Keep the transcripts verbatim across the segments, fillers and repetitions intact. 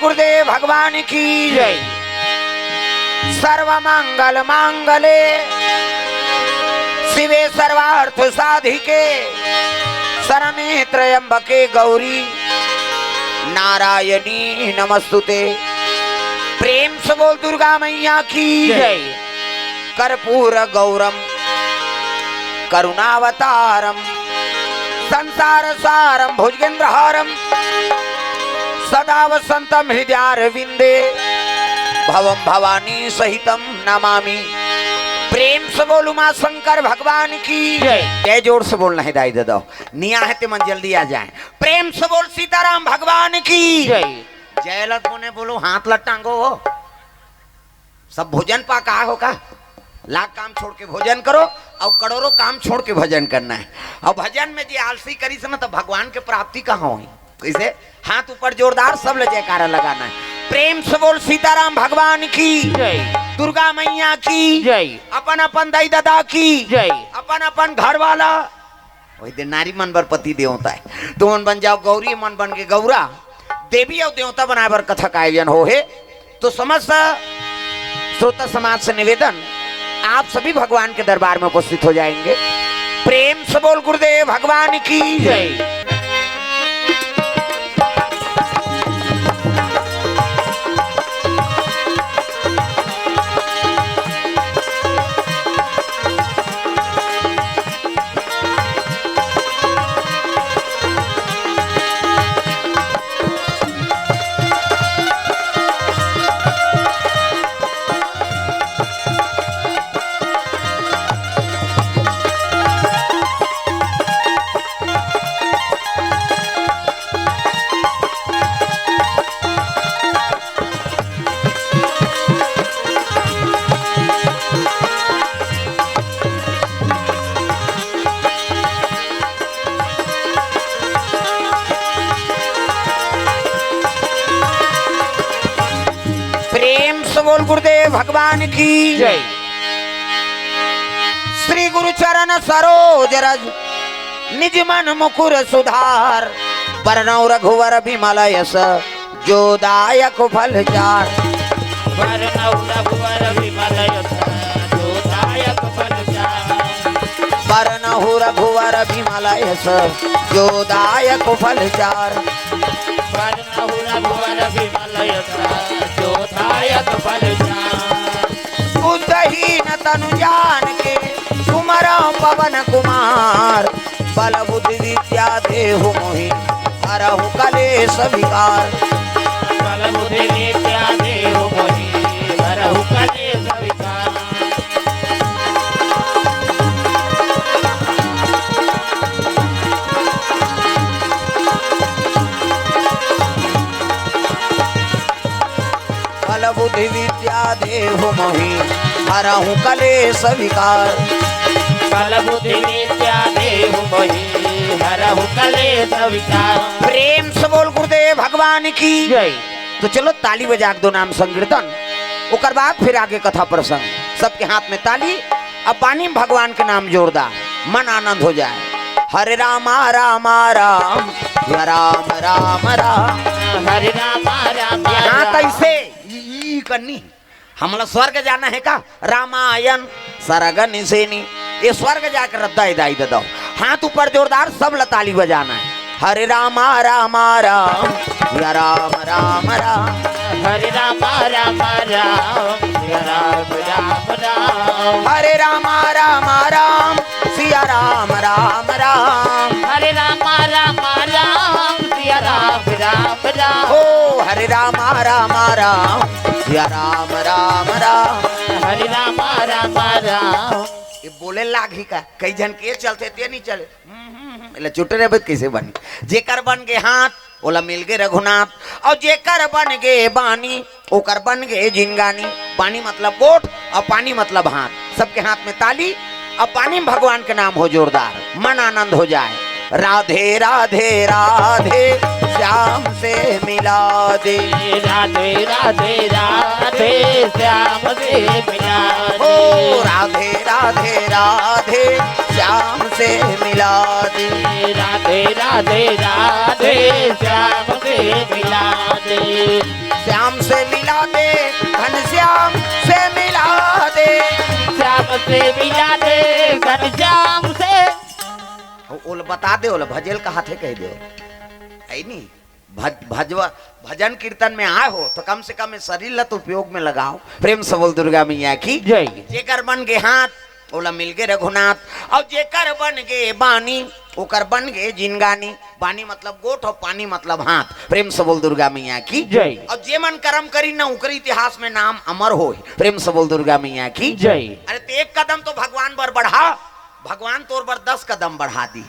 गुरुदेव भगवान की जय। सर्व मंगल मांगले शिवे सर्वार्थ साधिके शरणे त्र्यंबके गौरी नारायणी नमस्तुते। प्रेम से बोल दुर्गा मैया की जय। कर्पूर गौरम करुणावतारम संसार सारम भुजगेंद्र हारम सदा वसंतम हृदयारविंदे भवम भवानी सहितम नमामि। प्रेम से बोल उमा शंकर भगवान की जय। जय जोर से बोलना हे दाई ददा। निया हे ते मन जल्दी आ जाए। प्रेम से बोल सीताराम भगवान की जय। जय लत बोने बोलो, हाथ लट टांगो हो। सब भोजन पा का हो का? लाख काम छोड़ के भोजन करो और करोड़ों काम छोड़ के भजन करना है। और भजन में जे आलसी करिस ना, तो भगवान के प्राप्ति कहाँ होई? कैसे? हाथ ऊपर जोरदार, सब ले जयकारा लगाना है। प्रेम से बोल सीताराम भगवान की जय। दुर्गा मैया की जय। अपन अपन दाई ददा की जय। अपन अपन घर वाला वही दिन नारी मन बर पति देवता है। तुमन बन जाओ गौरी, मन बन के गौरा, देवी और देवता बनाए बर कथा का आयोजन हो हे। तो समस्त श्रोता समाज से निवेदन, आप सभी भगवान के दरबार में उपस्थित हो जाएंगे। प्रेम से बोल गुरुदेव भगवान की जय। प्रेम से बोल गुरुदेव भगवान की जय। श्री गुरु चरण सरोज रज निज मन मुकुर सुधार। बरनउँ रघुवर बिमल यस जो दायक फल चार। बरनउँ रघुवर बिमल यस जो दायक फल चार। बरनउँ रघुवर बिमल यस जो दायक फल चार। बरनउँ रघुवर बिमल यस जो दायक फल चार। बुद्धहीन तनु जान के सुमरउँ पवन कुमार। बल बुद्धि विद्या देहु मोहि हरहु कलेस विकार। बल बुद्धि विद्या देहु मोहि हरहु कलेस विकार। बल बुद्धि विद्या देहु मोहि हरहु कलेस विकार। बल बुद्धि विद्या देहु मोहि हरहु कलेस विकार। प्रेम से बोल गुरुदेव भगवान की जय। तो चलो ताली बजा के दो नाम संकीर्तन, ओकर बाद फिर आगे कथा प्रसंग। सबके हाथ में ताली, अब पानी में भगवान के नाम जोर दा, मन आनंद हो जाए। हरे रामा रामा राम, या राम राम राम। हरे रामा रामा यहाँ राम। कैसे? ई, ई करनी। हमला स्वर्ग जाना है का? रामायण सरग निसेनी। ये स्वर्ग जाकर रद्दा इदाई दे दो। हाथ ऊपर जोरदार, सब ला ताली बजाना है। हरे रामा रामा राम, या राम राम राम। हरे रामा रामा राम, या राम राम राम। हरे रामा रामा राम, सिया राम राम राम। हरे रामा रामा राम, सिया राम राम राम। ओ हरे रामा रामा राम, सिया राम राम राम। हरे रामा रामा राम। ये बोले लाग ही का, कई झन के चलथे ते नहीं चले। हम्म, हम्म, हम्म। एला चुटे रहबे त कइसे बनही? जेकर बन गे हाथ, ओला मिल गे रघुनाथ, अउ जेकर बन गे बानी, ओकर बन गे जिनगानी। बानी मतलब गोठ, अउ पानी मतलब हाथ। सबके हाथ में ताली, अउ पानी में भगवान के नाम हो जोरदार, मन आनंद हो जाए। राधे राधे राधे, श्याम से मिला दे। राधे राधे राधे, श्याम से मिला दे। ओ राधे राधे राधे, श्याम से मिला दे। राधे राधे राधे, श्याम से मिला दे। श्याम से मिला दे, घनश्याम से मिला दे। श्याम से मिला दे, घनश्याम से। ओला बता दे, ओला भजेल कहाथे कह दे। है नी? भज-, भजवा, भजन कीर्तन में आए हो तो कम से कम ये शरीर ला तो उपयोग में लगाओ। प्रेम से बोल दुर्गा मैया की जय। जेकर बन गे हाथ, ओला मिल गे रघुनाथ। और जेकर बन गे बानी, ओकर बन गे जिनगानी। बानी मतलब गोठ और पानी मतलब हाथ। प्रेम से बोल दुर्गा मैया की जय। और जे मन कर्म करी ना, ओकर इतिहास में नाम अमर होय। प्रेम से बोल दुर्गा मैया की जय। अरे, ते एक कदम तो भगवान बर बढ़ा, भगवान तोर बर दस कदम बढ़ा दी।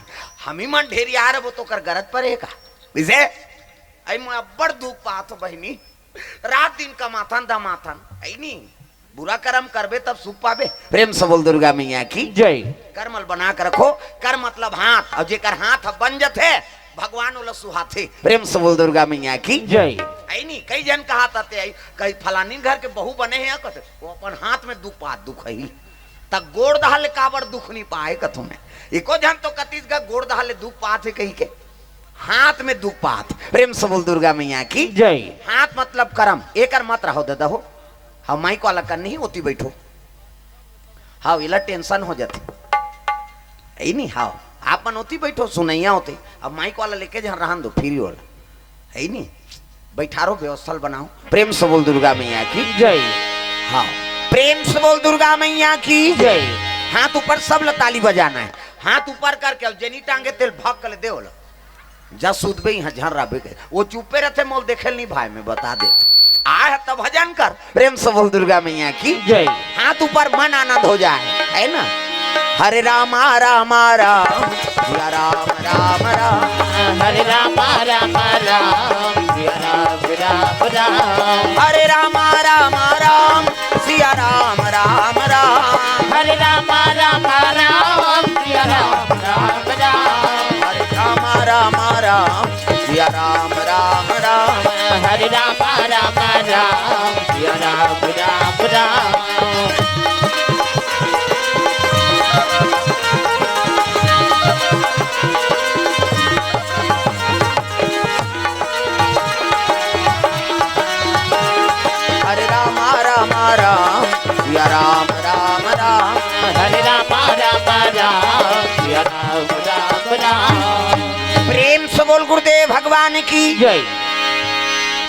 हम ही मन ढेरिया रबो तो ओकर गरज परे का? इसे आई मैं अब्बड़ दुख पात हो बहिनी, रात दिन कमाथन दमाथन, आई नी, बुरा कर्म करबे तब सुख पाबे। प्रेम से बोल दुर्गा मैया की जय। कर्म ल बना के रखो। कर्म मतलब हाथ, और जेकर हाथ ह बन जथे, भगवान ओला सुहाथे। प्रेम से बोल दुर्गा मैया की जय। आई नी, कई जन कहा ताते आई, कई फलानी घर के बहू बने हे, कहते, वो अपन हाथ में दुख पात दुख है ही, त गोड़ दहा ले काबर दुख नहीं पाए कथों में। एको जन तो कतीस गा गोड़ दहा ले दुख पात है कहीं के, हाथ में दुख पात। प्रेम से बोल दुर्गा मैया की जय। हाथ मतलब करम, एकर मत रहो दादा हो। हम माइक वाला कर नहीं होती बैठो। हाँ, इला टेंशन हो जाते। यही नहीं, हाँ, आप मन होती बैठो, सुनैया होते। अब माइक वाला लेके जहाँ रहन दो, फ्री वाला। है नी? बैठारो व्यवस्था ल बनाओ। प्रेम से बोल दुर्गा मैया की जय। हाँ, प्रेम से बोल दुर्गा मैया की जय। हाथ ऊपर, सब ल ताली बजाना है। हाथ ऊपर करके, अब जेनी टांगे तेल भाग कर दे बोलो। जा सूतबे यहाँ झर्राबे के। वो चुप्पे रहते, मोल देखे नहीं भाई, मैं बता दे। आए है तब भजन कर। प्रेम से बोल दुर्गा मैया की जय। हाथ ऊपर, मन आनंद हो जाए, है ना? हरे रामा रामा राम, सिया राम राम राम। हरे रामा रामा राम, सिया राम राम राम। हरे रामा रामा राम, सिया राम राम राम। हरे रामा रामा राम, सिया राम राम राम। हरे रामा रामा राम, सिया राम राम राम। हरे रामा रामा राम, सिया राम राम राम। हरे रामा रामा राम, सिया राम राम राम। हरे रामा रामा राम, सिया राम राम राम। प्रेम से बोल गुरुदेव भगवान की जय।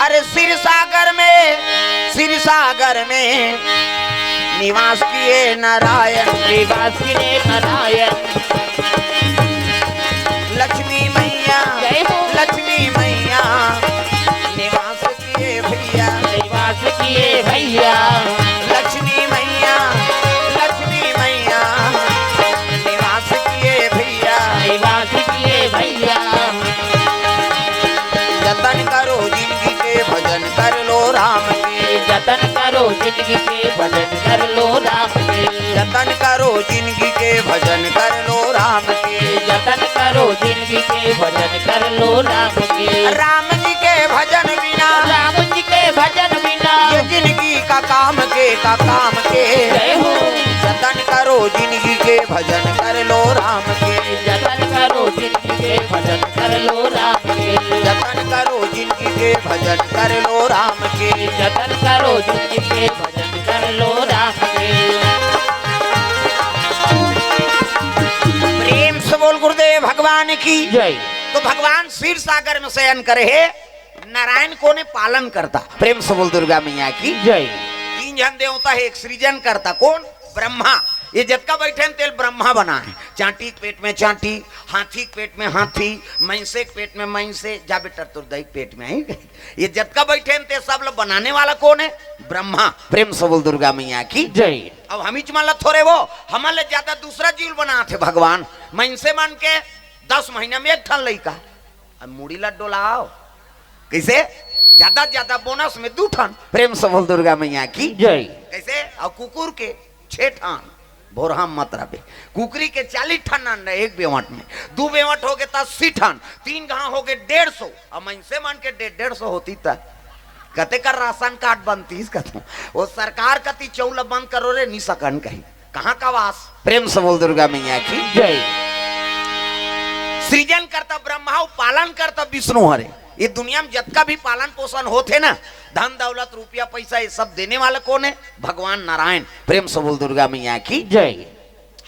अरे क्षीर सागर में, क्षीर सागर में निवास किए नारायण। निवास किए नारायण। लक्ष्मी मैया, जय हो। लक्ष्मी मैया निवास किए भैया। निवास किए भैया। लक्ष्मी मैया, लक्ष्मी मैया निवास किए भैया। निवास किए भैया। जतन करो जिंदगी के, भजन कर लो राम के। जतन करो जिंदगी के, भजन कर लो राम के। जतन करो जिंदगी के, भजन कर लो राम के। जतन करो जिंदगी के, भजन कर लो राम के। राम जी के भजन बिना, राम जी के भजन बिना ये जिंदगी का काम के, का काम के। जय हो। जतन करो जिंदगी के, भजन कर लो राम के। जतन करो जिंदगी के, भजन कर लो राम के। जतन करो जिंदगी के, भजन कर लो राम के। जतन करो जिंदगी के, भजन कर लो राम के। प्रेम से बोल गुरुदेव भगवान की जय। तो भगवान क्षीर सागर में शयन करे हे, नारायण कोने पालन करता। प्रेम से बोल दुर्गा मैया की जय। तीन झन देवता हे, एक सृजन करता। कोन? ब्रह्मा। ये जतका बैठे हैं तेल ब्रह्मा बना है। चांटी के पेट में चांटी, हाथी के पेट में हाथी, मैंसे के पेट में मैंसे। जा बेटा, तोर दाई के पेट में आई। ये जतका बैठे हैं ते सब ल बनाने वाला कोन है? ब्रह्मा। प्रेम से बोल दुर्गा मैया की जय। अब हमीच मन ल थोरे वो, हमन ले ज्यादा दूसरा जीव बनात हे भगवान। मैंसे मन के दस महीना में एक ठन लइका। अब मुड़ी ला डोलाओ। कैसे? ज्यादा ज्यादा बोनस में दू ठन। प्रेम से बोल दुर्गा मैया की जय। कैसे? और कुकुर के छह ठन। भोरहा मत रहे। कुकरी के चालीस ठन अंडा एक बेवट में, दू बेवट हो गे त अस्सी ठन, तीन घाव हो गे डेढ़ सौ। अब मनसे मन के डेढ़ डेढ़ सौ होती त कते कर राशन कार्ड बनतीस कथों। वो सरकार कती चौल बंद करो रे, नी सकन कहीं। कहाँ का वास? प्रेम से बोल दुर्गा मैया की जय। सृजन करता ब्रह्मा, पालन करता विष्णु हरे। ये दुनिया में जतका भी पालन पोषण होथे ना, धन दौलत, रुपया पैसा, ये सब देने वाला कौन है? भगवान नारायण। प्रेम से बोल दुर्गा मैया की। जय।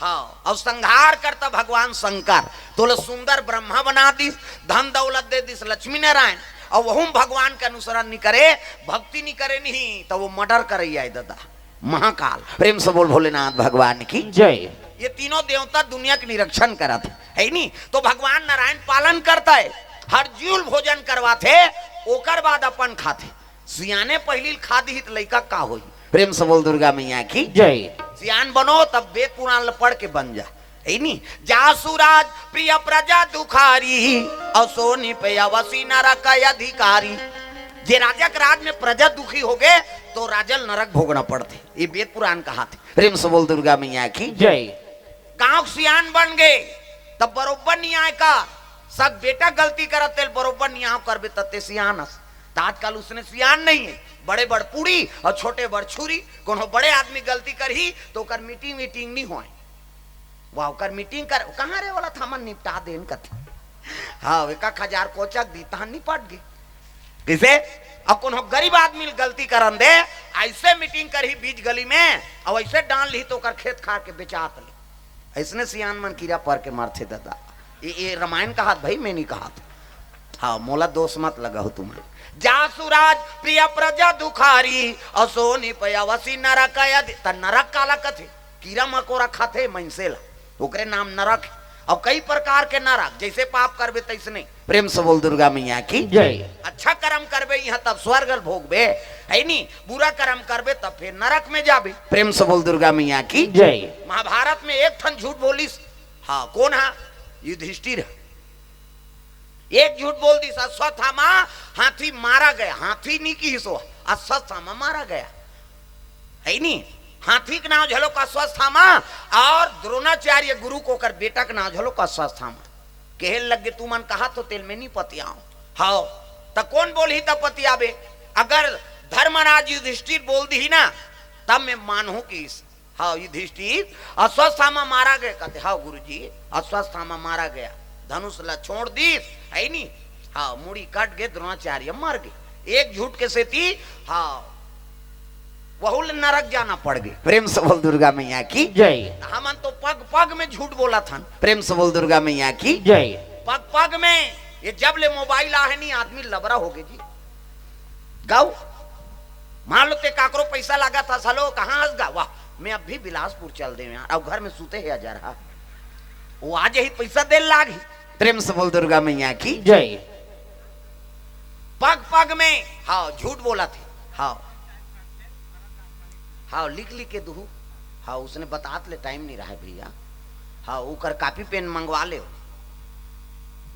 हाँ, और संहार करता भगवान शंकर। तोला सुंदर ब्रह्मा बना दिस, धन दौलत दे दिस लक्ष्मी नारायण, और वहू में भगवान के अनुसरण नहीं करे, भक्ति नहीं करे नहीं, तो वो मर्डर करैया है दादा, महाकाल। प्रेम से बोल भोलेनाथ भगवान की। जय। ये तीनों देवता दुनिया के निरीक्षण करत है, है नी? तो भगवान नारायण पालन करता है, हर जीव ल भोजन करवाथे, ओकर बाद अपन खाथे। सियाने पहिली ल खा दिही त लइका का होई? प्रेम से बोल दुर्गा मैया की। जय। सियान बनो तब वेद पुराण ल पढ़ के बन जा, है नी? जासु राज प्रिय प्रजा दुखारी, और सोनी पे अवसी नरक अधिकारी। जे राजा के राज में प्रजा दुखी हो गए तो राजा ल नरक भोगना पड़थे। ये वेद पुराण कहाथे। प्रेम से बोल दुर्गा मैया की। जय। गांव के सियान बन गए तब बरोबर न्याय कर, सब बेटा गलती करत तेल बरोबर न्याय करबे तते सियान अस। त आजकल उसने सियान नहीं है, बड़े बड़ पूड़ी और छोटे बड़ छुरी। कोनो बड़े आदमी गलती करही तो ओकर मीटिंग वीटिंग नहीं होए। वाह, ओकर मीटिंग कर, कहाँ रे वाला था, मन निपटा देन कथे। हाँ, एक एक हजार कोचक दी, तहन निपट गए। किसे? अब कोनो गरीब आदमी ल गलती करन दे, ऐसे मीटिंग करही बीच गली में, और ऐसे डांड लिही तो ओकर खेत खार के बेचात ले। ऐसने सियान मन कीड़ा पर के मरथे दादा। ये, ये रामायण कहात भाई, मैं नहीं कहात। हाँ, मोला दोष मत लगाओ तुमन। जासु राज प्रिय प्रजा दुखारी, और सोनी पे अवसी नरक अधि-, त नरक काला कथे? कीड़ा मकोरा खाथे मइनसे ला, ओकरे नाम नरक हे। अउ कई प्रकार के नरक, जइसे पाप करबे तइसने। प्रेम से बोल दुर्गा मैया की। जय। अच्छा करम करबे इहाँ तब स्वर्ग ल भोगबे, है नी? बुरा करम करबे तब फेर नरक में जाबे। प्रेम से बोल दुर्गा मैया की। जय। महाभारत में एक ठन झूठ बोलिस, हाँ, कोन हा? युधिष्ठिर हा। एक झूठ बोल दिस, अश्वत्थामा हाथी मारा गया, हाथी नी किहिस ओ, अश्वत्थामा मारा गया, है नी? हाथी के नाम झलो का अश्वत्थामा, और द्रोणाचार्य गुरु को कर बेटा के नाम झलो का अश्वत्थामा। कहे लगे, "तुमन कहा तो तेल में नी पतियाओ।" हाओ, त कोन बोलही त पतियाबे? अगर धर्मराज युधिष्ठिर बोल दिही ना, तब मैं मानहूँ कि इस हाँ, युधिष्ठिर, अश्वत्थामा मारा गया। कहते, "हाँ गुरुजी, अश्वत्थामा मारा गया, धनुष ला छोड़ दीस, है नी? हाँ, मुड़ी कट गए, द्रोणाचार्य मर गए।" एक झूठ के सेती, हाँ, वहू ले नरक जाना पड़ गए। प्रेम से बोल दुर्गा मैया की। जय। हमन तो पग पग में झूठ बोलत हन। प्रेम से बोल दुर्गा मैया की। जय। पग पग में, ये जब ले मोबाइल आहे नी, आदमी लबरा हो गए जी। गाँव मान लो ते काकरो पैसा लागत हस, "हेलो, कहाँ हस गा?" "वाह, मैं अभी बिलासपुर चल देंव यार, अउ घर में सुते हे अजरहा।" वो आ जाही, पैसा दे लाग ही। प्रेम से बोल दुर्गा मैया की। जय। पग पग में, हाँ, झूठ बोलत हे। हाँ, हाँ, लिख लिख के दुहू। हाँ, उसने बतात ले टाइम नहीं रहा भैया। हाँ, ओकर कॉपी पेन मंगवा ले।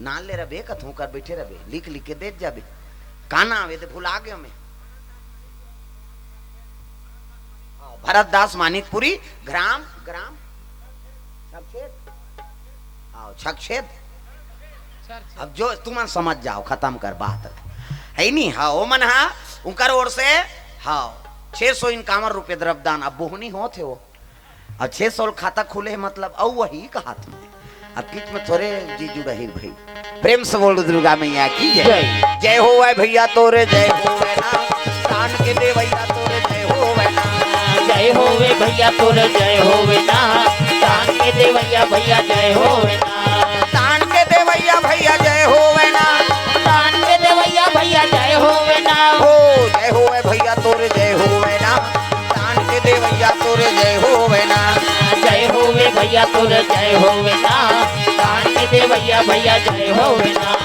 ना ले रबे कथों कर बैठे रबे, लिख लिख के देत जाबे। का नाम हे ते भुला गयो मैं। हाँ, भरत दास मानिकपुरी, ग्राम, ग्राम छक्षेद। हाँ, छक्षेद। अब जो तुमन समझ जाओ, खत्म कर बात। है नी? हाँ, ओ मन हा, उनकर ओर से, हाँ, छह सौ इनकावन रुपये द्रव्यदान। अब बोहनी होत हे वो। अउ छह सौ ल खाता खुले हे, मतलब, अउ वही कहात मैं। अब बीच में थोरे जी जुड़ही भाई। प्रेम से बोल दुर्गा मैया की जय। जय। जय होवै भैया तोरे जय होवै ना, दान के देवैया तोरे जय होवै ना। जय होवे भैया तोर जय होवे ना, दान के देवैया भैया जय होवे ना। दान के देवैया भैया जय होवै ना। दान के देवैया भैया जय होवे ना। हो जय होवै भैया तोर जय होवै ना, दान के देवैया तोर जय होवै ना। जय होवे भैया तोर जय होवे ना, दान के देवैया भैया जय होवे ना।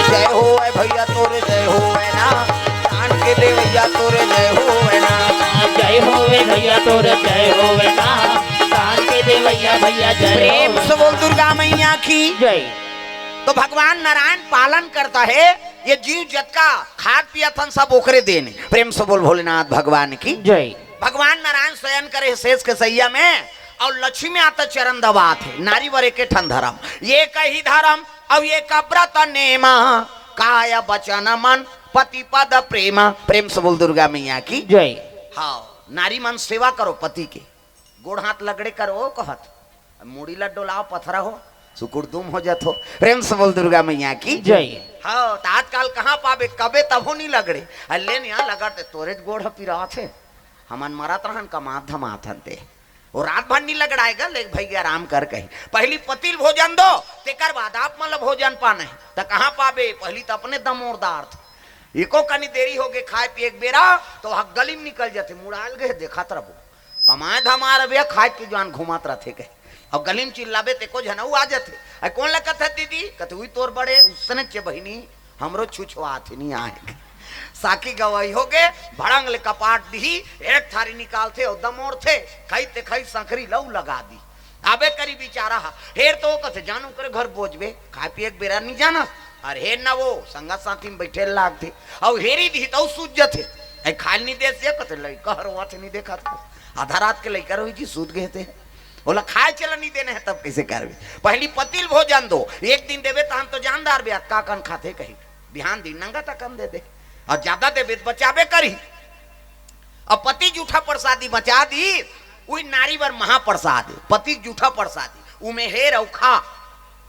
जय होवै भैया तोर जय होवै ना, दान के देवैया तोर जय होवै ना। जय होवे भैया तोर जय होवे ना, दान के देवैया भैया जय प्रेम होवे से बोल ना। दुर्गा मैया की जय। तो भगवान नारायण पालन करता है, ये जीव जतका खात पियत हन सब ओकरे देन हे। प्रेम से बोल भोलेनाथ भगवान की जय। भगवान नारायण शयन करे शेष के सैया में, अउ लक्ष्मी आता चरण दबात हे। नारी वर एके ठन धरम, एकही धरम अउ एक व्रत नेमा, काय वचन मन पति पद प्रेमा। प्रेम से बोल दुर्गा मैया की जय। हाँ, नारी मन सेवा करो पति के, गोड़ हाथ लगड़े करो कहत, मुड़ी ला डोलाओ पथरा हो, सुकुर दुम हो जात हो। प्रेम से बोल दुर्गा मैया की। जय। हाँ, त आजकल कहाँ पाबे, कबे तभो नहीं लगड़े। अल्ले ने यहाँ लगड़ते तोरे गोड़ ह पिरात हे, हमन मरत रहन कमात धमात हन ते। वो रात भर नहीं लगड़ाएगा, ले भाई आराम कर कही। पहली पति ल भोजन दो, तेकर बाद आप मन ल भोजन पाना है। त कहाँ पाबे, पहली त अपने दमोरदार थे। एको कनी देरी हो गए खाए पिए के बेरा, तो वह गली में निकल जाते, मुड़ाल गए देखत रहबो। कमाए धमाए रबे, खाए पी जान घूमत रहथे कहे। अउ गली में चिल्लाबे, ते को झन अउ आ जाथे। अइ कोन ला कथत दीदी? कथे, "उई तोर बड़े, उसने चे बहिनी, हमरो छुछुआत ही नहीं आए।" साकी गवाही हो गे, भड़ंग ले कपाट दिही, एक थारी निकालथे, अउ दमोरथे, खई ते खई संखरी लऊ लगा दी। आबे करी बिचारा हा, हेर तो कथे, "जान ओकरे घर बोजबे, खाए पिए के बेरा नहीं जाना।" अरे हेर ना वो, संगत साथी में बैठे लागथे, अउ हेरी दिही त अउ सूझ जथे। अइ खाल नहीं देस ये कथे, लइका हर वाथे नहीं देखा था। आधा रात के लइका रोही जी सूत गए थे। बोला, "खाए चला नहीं देने हैं, तब कैसे करबे? पहली पति ल भोजन दो, एक दिन देबे तहन तो जानदार बे, अतका कन खाथे कही, बिहान दिन नंगा तकन दे दे, अउ ज्यादा देबे त बचाबे करी।" अब पति जूठा प्रसादी बचा दी, उही नारी बर महाप्रसाद हे, पति जूठा प्रसादी, उमे हेर अउ खा,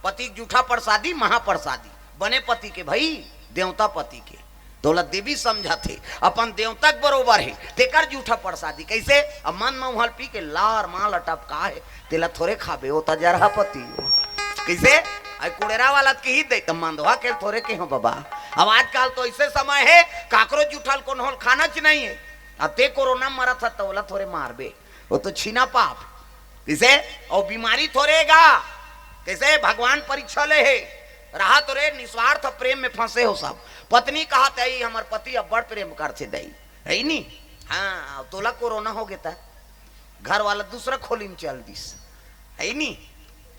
पति जूठा प्रसादी, महाप्रसादी, बने पति के भई, देवता पति के, तोला देवी समझत हे, अपन देवता के बरोबर हे, तेकर जूठा प्रसादी। कैसे? अब मन म उहल पी के लार माल अटपका हे, तेला थोरे खाबे, ओ त जरहा पति हो। कैसे? अइ कुड़ेरा वाला त किही दे, त मंदवा के थोरे के हो बाबा। अब आजकल तो ऐसे समय हे, काकरो जूठा ल कोनो ल खाना च नहीं हे। अब ते कोरोना म मरत ह, त ओला थोरे मारबे, वो तो छीना पाप। किसे? अउ बीमारी थोरे गा, किसे? भगवान परीक्षा ले हे। रहा तो रे निस्वार्थ प्रेम में फंसे हो सब। पत्नी कहा, "तई हमर पति अब्बड़ प्रेम करथे दई, है नी?" हाँ, अउ तोला कोरोना हो गे त घर वाला दूसरा खोली में चल दिस, है नी?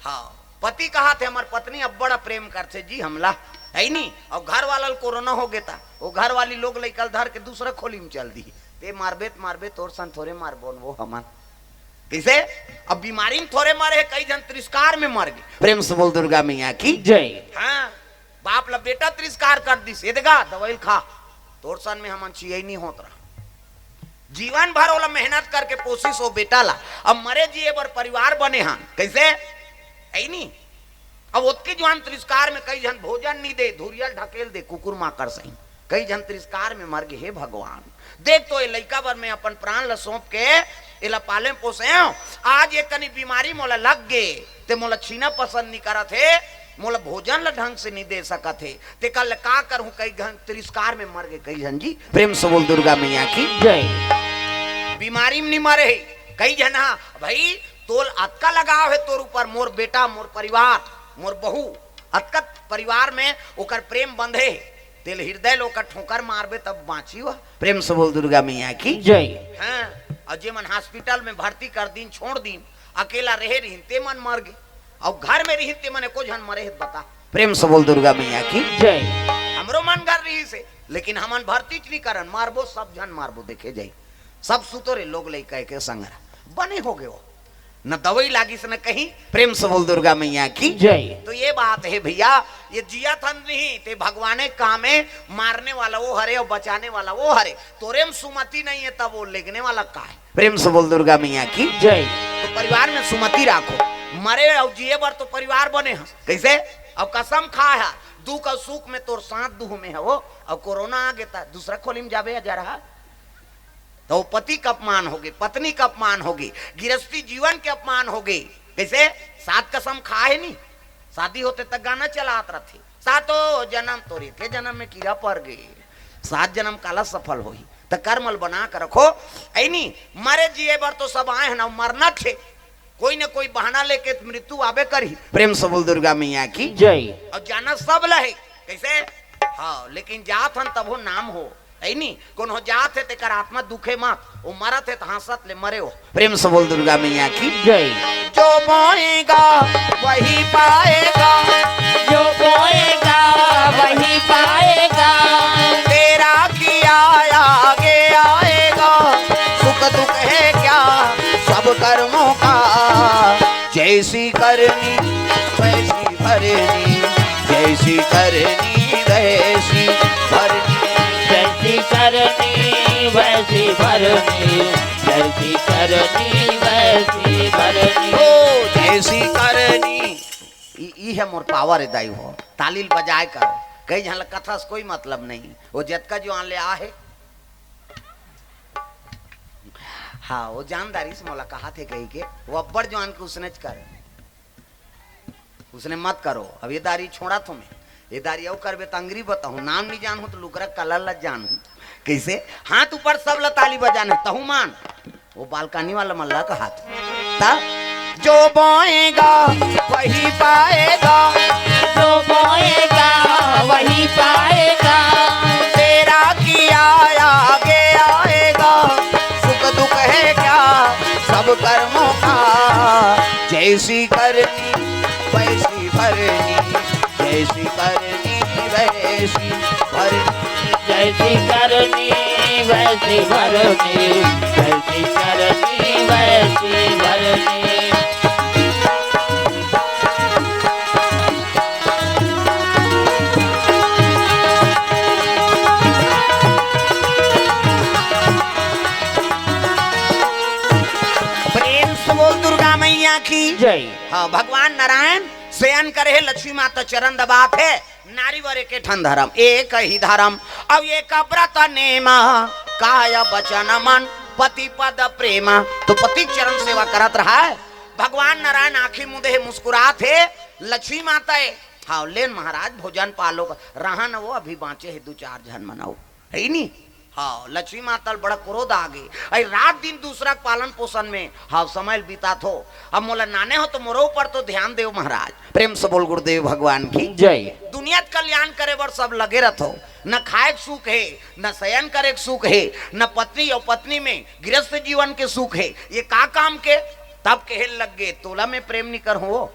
हाँ, पति कहा थे, "हमर पत्नी अब्बड़ प्रेम करथे जी हमला," है नी? अउ घर वाला ल कोरोना हो गे त वो घर वाली लोग लइका ल धर के दूसरा खोली में चल दी। ते मारबे त मारबे, तोर सन थोरे मारबोन वो हमन। किसे? अब बीमारी में थोरे मरे हे, कई झन तिरस्कार में मर गे। प्रेम से बोल दुर्गा मैया की। जय। हाँ, बाप ला बेटा तिरस्कार कर दिस, "ए दे गा, दवाई ल खा, तोर सन में हमन चियई नहीं होत रहा।" जीवन भर ओला मेहनत करके पोसिस हो बेटा ला, अब मरे जिए बर परिवार बने हन। कैसे? है नी? अब ओतके जुआन तिरस्कार में कई झन भोजन नहीं दे, धुरिया ल ढकेल दे, कुकुर माकर सही। कई झन तिरस्कार में मर गे। हे भगवान, देख तो ये लइका बर मैं अपन प्राण ल सौंप के एला पाले पोसे हूँ। आज ये कनी बीमारी मोला लग गे, ते मोला छीना पसंद नहीं करत हे, मोला भोजन ल ढंग से नहीं दे सकत हे, ते कल का करहूँ? कई झन तिरस्कार में मर गे, कई झन जी। प्रेम से बोल दुर्गा मैया की। जय। बीमारी में नहीं मरे हे, कई झन हा, भाई तोल अतका लगाव हे तोर ऊपर, मोर बेटा, मोर परिवार, मोर बहू, अतका परिवार में ओकर प्रेम बंधे हे, तेल हृदय ल ओकर ठोकर मारबे तब बाँची हो। प्रेम से बोल दुर्गा मैया की। जय। हाँ, अउ जे मन हॉस्पिटल में भर्ती कर दिन, छोड़ दिन, अकेला रहे रहिन, ते मन मर गे, अउ घर में रहिन, ते मन एको झन मरे हे, बता। प्रेम से बोल दुर्गा मैया की। जय। हमरो मन घर रहिस हे, लेकिन हमन भर्ती च नहीं करन, मारबो, सब झन मारबो, देखे जाई, सब सुतो रे लोग लइका के संग रहा, बने हो गयो। न दवाई लागिस न कहीं। प्रेम से बोल दुर्गा मैया की। जय। तो ये बात हे भैया, ये जियत हन नहीं, ते भगवाने काम हे, मारने वाला वो हरे अउ बचाने वाला वो हरे। तोरे में सुमति नहीं हे, तब वो लेगने वाला का हे? प्रेम से बोल दुर्गा मैया की। जय। तो परिवार में सुमति राखो, मरे अउ जिए बर तो परिवार बने हस। कैसे? अब कसम खाए हा, दुख अउ सुख में तोर साथ दुह में हे वो, अउ कोरोना आ गे त दूसरा खोली में जाबे या जा रहा। तो वो पति का अपमान हो गे, पत्नी का अपमान हो गे, गृहस्थी जीवन के अपमान हो गे। कैसे? सात कसम खाए हे नी, शादी होते तक गाना चलात रथे, "सातों जन्म तोरे के जन्म में कीड़ा पड़ गे, सात जन्म काला सफल होही।" त कर्म ल बना के रखो, ऐ नी? मरे जिए बर तो सब आए हन, अउ मरना थे, कोई न कोई बहाना लेके त मृत्यु आबे करही। प्रेम से बोल दुर्गा मैया की। जय। अउ जाना सब ल हे, कैसे? हाँ, लेकिन जात हन तभो नाम हो, ऐ नी? कोनो जात हे तेकर आत्मा दुखे मत, वो मरत हे त हाँसत ले मरे हो। प्रेम से बोल दुर्गा मैया की। जय। जो बोएगा वही पाएगा, जो बोएगा वही पाएगा। तेरा किया आगे आएगा, सुख दुख है क्या सब कर्मों का। जैसी करनी वैसी भरनी, जैसी करनी वैसी भरनी। जैसी करनी वैसी भरनी, जैसी करनी वैसी भरनी। ओ, जैसी करनी। ई, ई है मोर पावर है दाई हो। ताली ल बजाए करो। कई झन ल कथा से कोई मतलब नहीं। वो जतका जुआन ले आ है। हाँ, वो जानदारी से मोला कहा थे कही के, वो अब्बड़ जुआन के उसने च कर। उसने मत करो। अब ये दारी छोड़ा थो मैं, ये दारी अउ करबे त अंगरी बताहूँ, नाम नहीं जानहूँ तो लुकरा कलर ला जानहूँ। कैसे? हाथ ऊपर सब ला ताली बजाने, तहू मान। वो बालकनी वाला मल्ला का हाथ। ता जो बोएगा वही पाएगा। जो बोएगा वही पाएगा। तेरा किया आगे आएगा। सुख दुख है क्या सब कर्मों का। जैसी करनी वैसी भरनी, जैसी करनी वैसी भरनी। जैसी करनी वैसी भरनी, जैसी करनी वैसी भरनी। प्रेम से बोल दुर्गा मैया की। जय। हाँ, भगवान नारायण शयन करे हे, लक्ष्मी माता चरण दबात हे। नारी बर एके ठन धरम, एक ही धरम, अउ एक व्रत नेमा, काय वचन मन पति पद प्रेमा। तो पति चरण सेवा करत रहा है। भगवान नारायण आँखी मुंदे हे, मुस्कुरात हे, लक्ष्मी माता हे। हाँ, लेन महाराज, भोजन पालो, रहा न वो, अभी बाँचे हे दू चार झन मन अउ। है नी? हाँ, लक्ष्मी माता ल बड़ा क्रोध आ गे। अई रात दिन दूसरा के पालन पोषण में, हाँ, समय ल बितात हो। अब मोला नाने हो तो मोरो ऊपर तो ध्यान देव महाराज। प्रेम से बोल गुरुदेव भगवान की। जय। दुनिया के कल्याण करे बर सब लगे रथो। न खाए के सुख हे, न शयन करे के सुख हे, न पत्नी अउ पत्नी में गृहस्थ जीवन के सुख हे। ये का काम के? तब कहे लग गे, तोला मैं प्रेम नहीं कर हो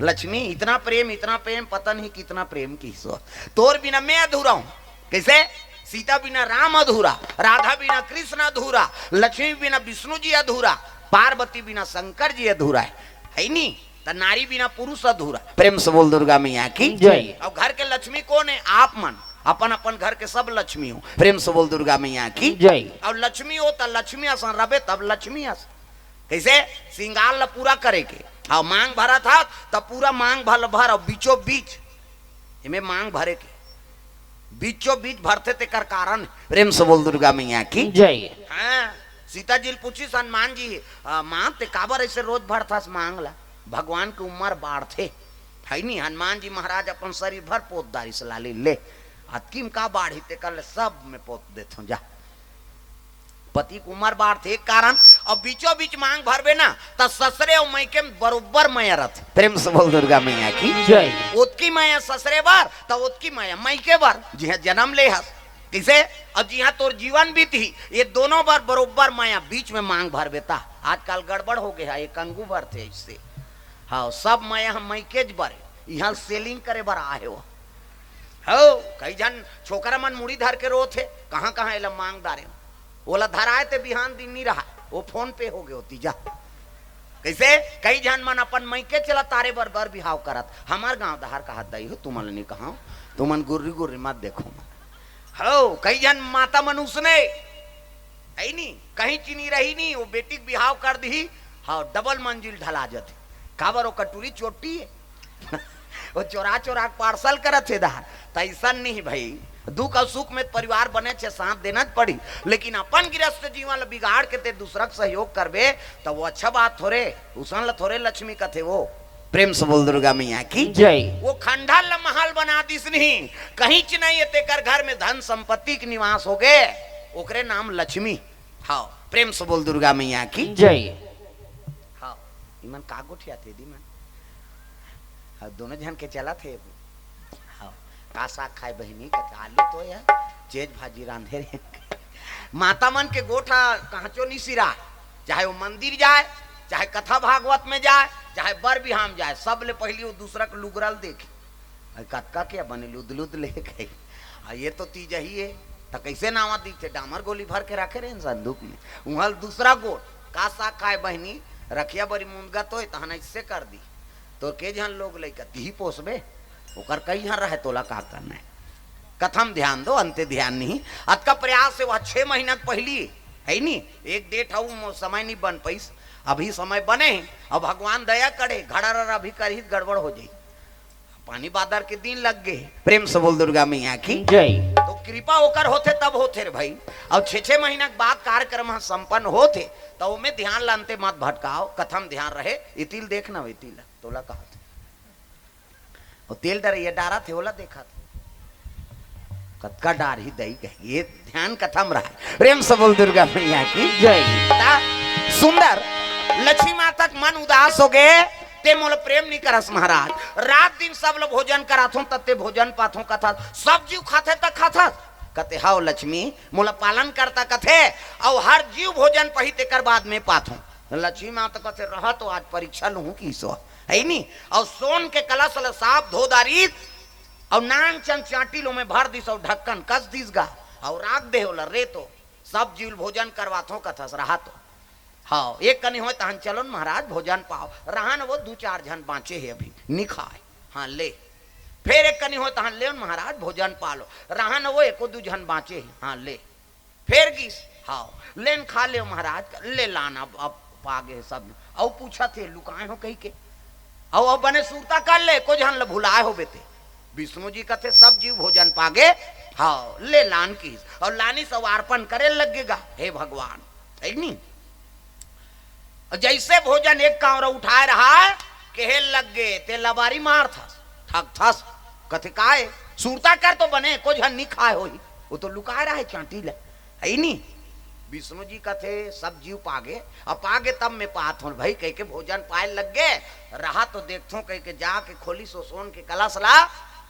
लक्ष्मी, इतना प्रेम, इतना प्रेम, पता नहीं कितना प्रेम किहिस। तोर बिना मैं अधूरा हूँ। कैसे? सीता बिना राम अधूरा, राधा बिना कृष्ण अधूरा, लक्ष्मी बिना विष्णु जी अधूरा, पार्वती बिना शंकर जी अधूरा है, है नी? त नारी बिना पुरुष अधूरा। प्रेम से बोल दुर्गा मैया की जय। अब घर के लक्ष्मी कौन है? आप मन। अपन अपन घर के सब लक्ष्मी हो। प्रेम से बोल दुर्गा मैया की जय। अब लक्ष्मी हो त लक्ष्मी असन रबे तब लक्ष्मी अस। कैसे? श्रृंगार ला पूरा करे के। हाँ, मांग भरत हस त पूरा मांग भर भर, अउ बीचों बीच एमे मांग भरे के, बीचों बीच भरथे तेकर कारण। प्रेम से बोल दुर्गा मैया की जय। हाँ, सीता जी ल पूछिस हनुमान जी, "आ, माँ, ते काबर ऐसे रोज भरथस मांग ला? भगवान के उम्र बाढ़थे।" है नी, हनुमान जी महाराज अपन शरीर भर पोत डारिस लाली ले, अतकी म का बाढ़ही, तेकर ले सब में पोत देथों जा। पति के उम्र बाढ़थे एक कारण, अउ बीचों बीच मांग भरबे ना, त ससरे अउ मइके में बरोबर मया रथे। प्रेम से बोल दुर्गा मैया की जय। ओतकी मया ससरे बर, त ओतकी मया मइके बर, जिहाँ जन्म ले हस। किसे? अउ जिहाँ तोर जीवन बीतही, ये दोनों बर बरोबर मया, बीच में मांग भरबे त। आजकल गड़बड़ हो गे हे, एक अंगू भरथे ऐसे। हाँ, सब मया हम मइके ज बर, इहाँ selling करे बर आए हो। हो, कई झन छोकरा मन मुड़ी धर के रोत हे, कहाँ कहाँ एला मांग डारे हो। ओला धराए ते बिहान दिन नी रहा, वो PhonePe हो गे होती जा। कैसे? कई झन मन अपन मइके चला तारे बर बर बिहाव करत। हमर गांव डहर कहत दई हो, तुमन ल नी कहंव, तुमन गुर्री गुर्री मत देखो मन। हो, कई झन माता मन उसने, है नी, कहीं चीनी रही नी, वो बेटी के बिहाव कर दिही, हाँ, double मंजिल ढला जथे। काबर वो कटोरी चोटी है। वो चोरा चोरा के parcel करत हे दार। त अइसन नहीं भाई, दुख अउ सुख में परिवार बने छे, साथ देना च पड़ी, लेकिन अपन गृहस्थ जीवन ल बिगाड़ के ते दूसरा के सहयोग करबे, त वो अच्छा बात थोरे, उसन ल थोरे लक्ष्मी कथे वो। प्रेम से बोल दुर्गा मैया की जय। वो खंडहर ल महल बना दिस नहीं, कहीं च नहीं है, तेकर घर में धन संपत्ति के निवास हो गे, ओकरे नाम लक्ष्मी। हाँ, प्रेम से बोल दुर्गा मैया की जय। हाँ, इमन का गोठियाथे दी मन? हाँ, दोनों झन के चलत हे। हाँ, का साग खाए बहिनी? कथे, "आलू तो या चेज भाजी रांधे रहे।" माता मन के गोठ ह कहांचो नी सिरा, चाहे वो मंदिर जाए, चाहे कथा भागवत में जाए, चाहे बर बिहाम जाए, सब ले पहिली वो दूसरा के लुगरा ल देखे। अरे कतका के बने लुद लुद ले गई। आ ये तो तीजही है, त कैसे नावा दीथे? डामर गोली भर के रखे रहे संदूक में। उहल दूसरा गोठ, का साग खाए बहिनी, रखिया बरी मुंदगा तो तहन ऐसे कर दी। तोर के झन लोग लइका, तिही पोसबे, ओकर कई झन रहे, तोला का करना है? कथम ध्यान दो, अंते ध्यान नहीं। अतका प्रयास से वह छह महीना के पहली है नी, एक डेट हऊ मो-, समय नहीं बन पाइस। अभी समय बने हे, अब भगवान दया करे, घड़ा रर अभी करही त गड़बड़ हो जाई। पानी बादर के दिन लग गए। प्रेम से बोल दुर्गा मैया की। जय। तो कृपा ओकर होथे तब होथे रे भाई। और छह छह महीना के बाद कार्यक्रम ह संपन्न होथे, तो ओमे ध्यान ला अंते मत भटकाओ, कथम ध्यान रहे। इतिल देखना हो, इतिल तोला कहत। वो तेल डरे ये डारा थे, ओला देखा थे। कतका डार ही दई कहे, ये ध्यान कथम रहा है। प्रेम से बोल दुर्गा मैया की। जय। ता सुंदर लक्ष्मी माता के मन उदास हो गए, ते मोला प्रेम नहीं करस महाराज। रात दिन सब लोग भोजन कराथों, तत्ते भोजन पाथों कथा, सब जीव खाथे त खाथस। कथे, "हाव लक्ष्मी, मोला पालन करता कथे, और हर जीव भोजन पही तेकर बाद में पाथों।" लक्ष्मी माता कथे, "रहा तो आज परीक्षा लूहूं की सो, है नी?" और सोन के कलश ल साफ धो दारिस, और नान चन चांटी लो में भर दिस, और ढक्कन कस दिस गा, और राख दे ओला, "रे तो सब जीव ल भोजन करवाथों कथस, रहा तो।" हाँ, एक कनी होय तहन चलो न महाराज, भोजन पाओ। रहन वो दू चार झन बाँचे हे अभी, नी खाए। हाँ, ले। फेर एक कनी होय तहन ले न महाराज, भोजन पालो। रहन वो एको दू झन बाँचे हे। हाँ, ले। फेर गिस। हाँ, लेन खा ले महाराज, ले लान अब, अब पागे हे सब। अउ पूछत हे, लुकाए हो कहिके। अउ, अउ बने सुरता कर ले, एको झन ल भुलाए होबे ते। विष्णु जी कथे, "सब जीव भोजन पागे।" हाँ, ले लान किहिस। अउ लानिस अउ अर्पण करे लग गे गा, "हे भगवान।" ठीक नी? अउ जइसे भोजन एक कांवरा उठाए रहा, कहे लग गे, "ते लबारी मारथस, ठगथस।" कथे, "काय?" "सुरता कर तो बने, एको झन नी खाए होही।" वो तो लुकाए रहा हे चांटी ल। है नी? विष्णु जी कथे, "सब जीव पागे, अब पागे तब मैं पात हों भाई," कहिके भोजन पाए लग गे। "रहा तो देखथों," कहिके जाके खोलिस ओ सोन के कलश ला,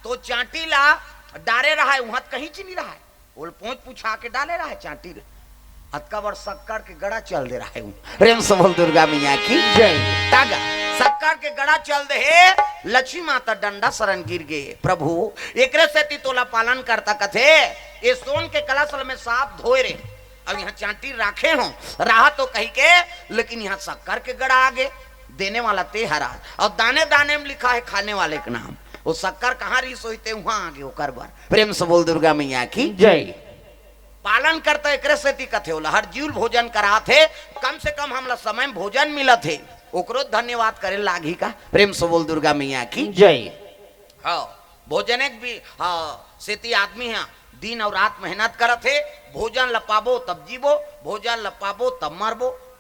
तो चांटी ला डारे रहा हे, उहाँ त कहीं च नी रहा हे। ओल पोंछ पुछा के डाले रहा हे चांटी ला। अतका बड़ सक्कर के गड़ा चल दे रहा हे। प्रेम से बोल दुर्गा मैया की। जय। तागा, सक्कर के गड़ा चल दे हे, लक्ष्मी माता डंडा सरन गिर गे। प्रभु, एकरे सेती तोला पालन करता कथे, ए सोन के कलश ल मैं साफ धोए रे, अब इहाँ चांटी राखे हों, रहा तो कहिके, लेकिन इहाँ सक्कर के गड़ा आगे, देने वाला ते हरा। अउ दाने दाने में लिखा हे खाने वाले के नाम। वो सक्कर कहाँ रिहिस होही ते उहाँ आगे ओकर बर। प्रेम से बोल दुर्गा मैया की। जय। पालन करता एकरे सेती कथे ओला, हर जीव ल भोजन करात हे, कम से कम हमला समय में भोजन मिलत हे, ओकरो धन्यवाद करे लागही का। प्रेम से बोल दुर्गा मैया की। जय। हाँ, भोजने के भी, हाँ, सेती आदमी ह दिन अउ रात मेहनत करत हे, भोजन ल पाबो तब जीबो, भोजन ल पाबो तब मरबो,